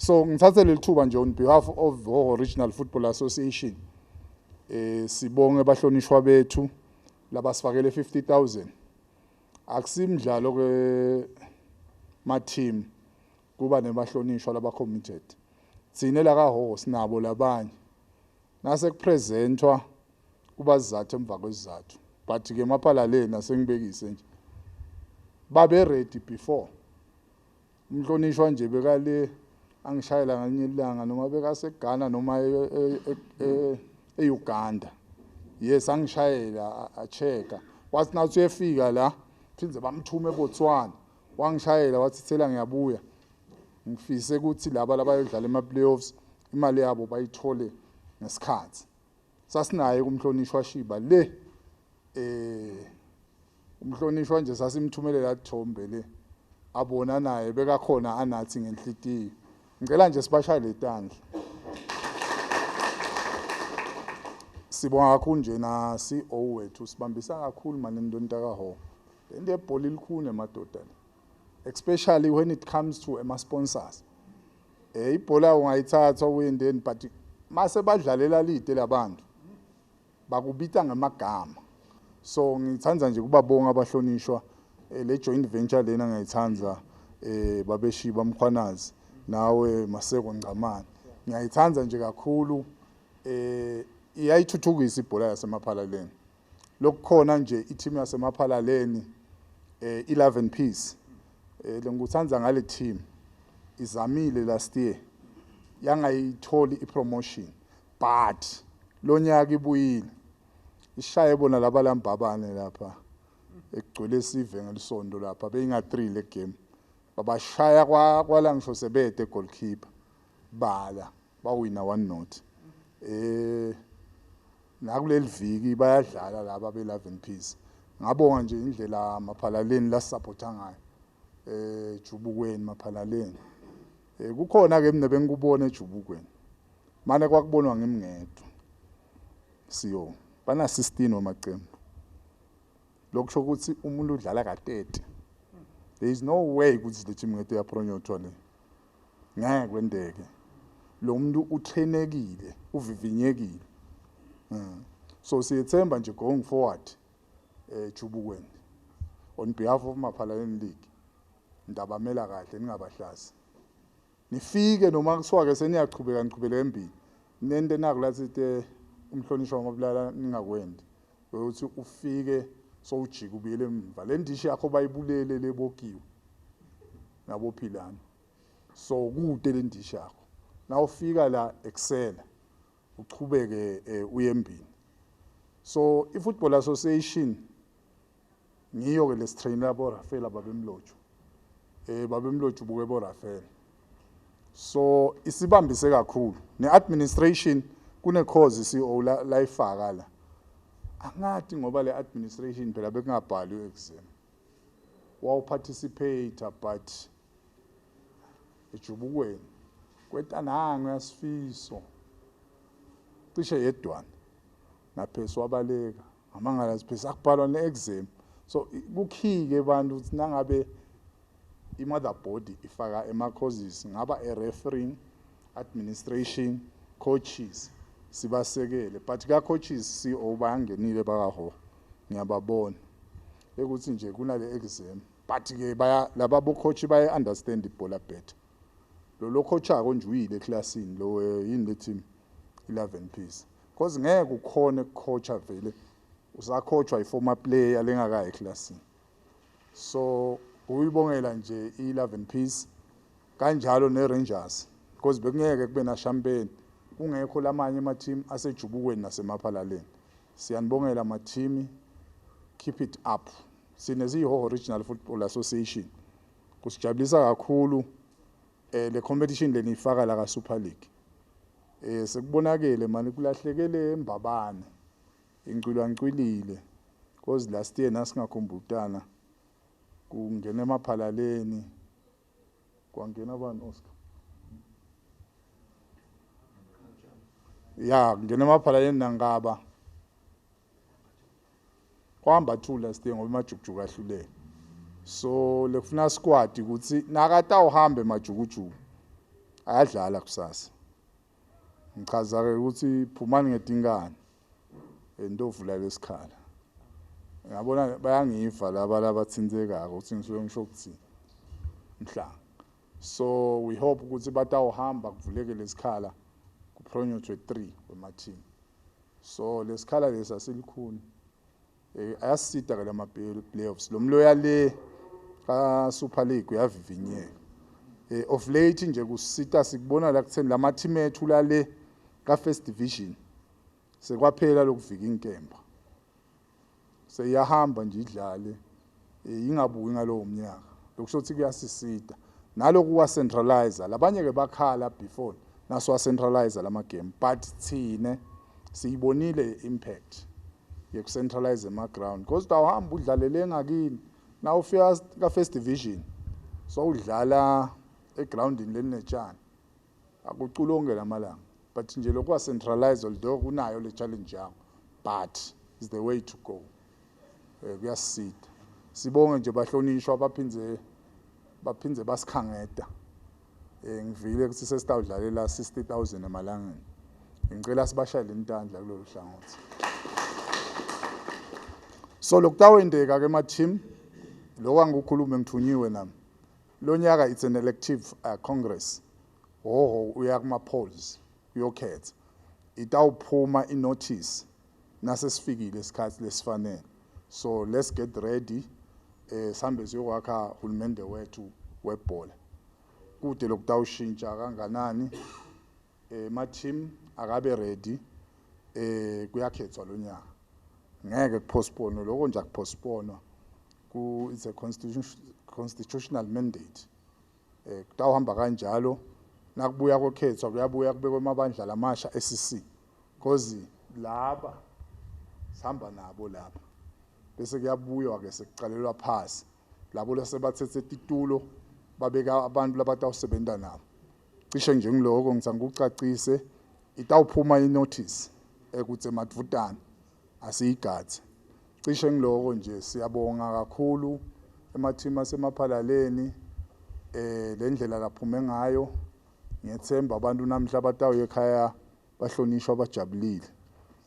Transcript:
So ngithathe leli thuba nje on behalf of Hhohho Regional Football Association, sibonge bahlonishwa bethu labasifakele 50,000. Akusimdlalo ke ma team kuba nebahlonishwa laba committed. Tsine la kaHhohho sinabo labanye. Nase kupresentwa kuba sizathu emva kwesizathu. But ke maphalaleni asengibekise nje. Babe ready before. Umhlonishwa nje bekale angishayela ngalinye ilanga noma bekaseGhana noma e-Uganda. Yes, angishayela achecka. Wathi nathi uyefika la phindze bamthume eBotswana. Wangishayela wathi thela ngiyabuya. Ngifise ukuthi laba labayodlala ema playoffs imali yabo bayithole ngesikhathi. Sasinaye kumhlonishwa Shiba le umhlonishwa nje sasimthumelela thombe le abona naye bekakhona anathi ngenhlitiyo. Ngicela nje sibashayele itandla. Sibonga kakhulu nje na CEO wethu sibambisa kakhulu manje entweni takaHhohho. Lento yebhola ilikhuni emadoda le. Especially when it comes to ema sponsors. Ibhola ungayithatha uyendeni but mase badlalela lide labantu bakubita ngamagama. So ngithanda nje kubabonga abahlonishwa le joint venture lena ngiyayithanda, babeshiba Mkhwanazi nawe Maseko Ngcamane. Ngiyayithanda nje kakhulu, iyayithuthukisa ibhola yasemaphalaleni. Lokukhona nje i-team yasemaphalaleni, 11 piece, lengikuthanda ngale team, izamile last year yangayitholi i-promotion, but lonyaka ibuyile ishaye bona laba lambabane lapha ekugcwele sive ngelisonto lapha beyinga 3 le game babashaya kwala ngisho sebede goalkeeper bala bawina 1-0. Nakuleli viki bayadlala laba be 11 piece. Ngabonga nje indlela maphalaleni la supporta ngayo Jubukweni maphalaleni. Kukhona ke mina bengikubona eJubukweni mane kwakubonwa ngimngedwa. Siyo bana 16 wamaqembu, lokusho ukuthi umuntu udlala ka-30. There is no way ukuthi le team ngeke yapromotwa le, ngeke kwendeke. Lo muntu utrainekile, uvivinyekile. So siyethemba nje going forward, Jubukweni, on behalf of Maphalaleni League, ndabamela kahle, ningabahlazi nifike noma kuthiwa ke seniyachubeka nichubele embili nente nakulathi umhlonishwa wamabulala ningakwendi ukuthi ufike sowujika ubuyele emva le ndishi yakho bayibulele lebokiwe nabophilana. So kude le ndishi yakho nawufika la excela uchubeke uye embili. So i-football association ngiyo ke lesitrainela bo Rafael ababemlotsho, babemlotsho buke bo Rafael. So isibambise kakhulu ne-administration. Kune course CEO la layifaka la, angathi ngoba le administration phela bekungabhali exam, wawu-participate, but ejubukweni kwetananga yasifiso cishe yedwana naphesi wabaleka ngamangala siphesi akubhalwa ne-exam. So kukhike abantu ukuthi nangabe i-mother body ifaka ema-courses ngaba a-refereeing, administration, coaches, sibasekele. But ka-coaches CO bayangenile bakaHhohho, ngiyababona ekuthi nje kunale exam, but ke baya laba bo-coach baye-understand ibhola better. Lo coach-ako nje uyile eklasini lo, yini le team 11 piece, because ngeke ukhone ukucoacha vele usacoachwa i-former player lengakayi eklasini. So uyibongela nje i-11 piece kanjalo ne-Rangers, because bekungeke kube na champagne kungekho lamanye ama-team asejubukweni nasemaphalaleni. Siyanibongela ama-team, keep it up. Sine siyiHhohho Regional Football Association kusijabulisa kakhulu le competition leniyifaka la ka Super League. Sekubonakele manje kulahlekele embabane incwilwa ncwilile, because last year nasingakhumbutana kungena emaphalaleni kwangena abantu Oscar ya kungena emaphalaleni nangaba kwahamba 2 last year ngoba emajukujuku ahluleke. So lekufuna squad ukuthi nakatawuhamba emajukujuku. Ayadlala kusasa. Ngichaza ke ukuthi phumani ngetinkani entovula lesikhala. Ngiyabona bayangiva laba labathintekako ukuthi ngisuke ngisho ukuthini. Mhlanga. So we hope ukuthi batawuhamba kuvuleke lesikhala kupronyuthwe 3 wema-team. So lesikhala lesi asilikhuni. Ayasisita ke lama playoffs. Lo mloya le ka Super League uyavivinyeka. Of late nje kusita sikubona la kutheni lama team ethu la le ka first division sekwaphela lokuvika inkemba. Seyahamba nje idlale ingabuyi ngalowo mnyaka. Lokusho ukuthi kuyasisita. Naloku wa centralizer labanye ke bakhala before naso wa centralizer lama game, but thine siyibonile impact yekucentralize ema ground, because utawuhamba udlalele ngakini, na ufika ka first division so udlala egroundini lelinetshani, akuculonge lamalanga. But nje lokwa centralize, although kunayo le challenge yawo, but is the way to go. Kuyasisita. Sibonge nje bahlonishwa, baphindze basikhangeta. Ngivile ukuthi sesitawudlalela 60,000 emalangeni. Ngicela sibashayele intandla kulolu hlangothi. So lokutawendeka ke ma team, lokho angikukhulume, ngithunyiwe nami. Lo nyaka it's an elective congress. Hoho uya kuma polls uyokhetha. Itawuphuma i-notice nase sifikile isikhathi lesifanele. So let's get ready, sihambe siyokwakha hulumende wethu webhola. Kude lokutawushintsha kanganani, ma team akabe ready. Kuyakhethwa lo nyaka, ngeke kupostpone lokho nje, akupostpone ku it's a constitutional mandate. Kutawuhamba kanjalo nakubuya kokhethwa, kuyabuya kubekwe amabandla lamasha SCC, because laba sihamba nabo lapha, bese kuyabuywa ke sekucalelwa phasi labo lasebathethe titulo, babeka abantu labatawusebenta nabo. Cishe nje ngiloko ngitsa ngikucacise. Itawuphuma inotice ekutsi emadvutane asiyigadze. Cishe ngiloko nje. Siyabonga kakhulu emathimi asemaphalaleni le ndlela laphume ngayo. Ngiyethemba abantu namhla batawuya ekhaya bahlonishwa, bajabulile.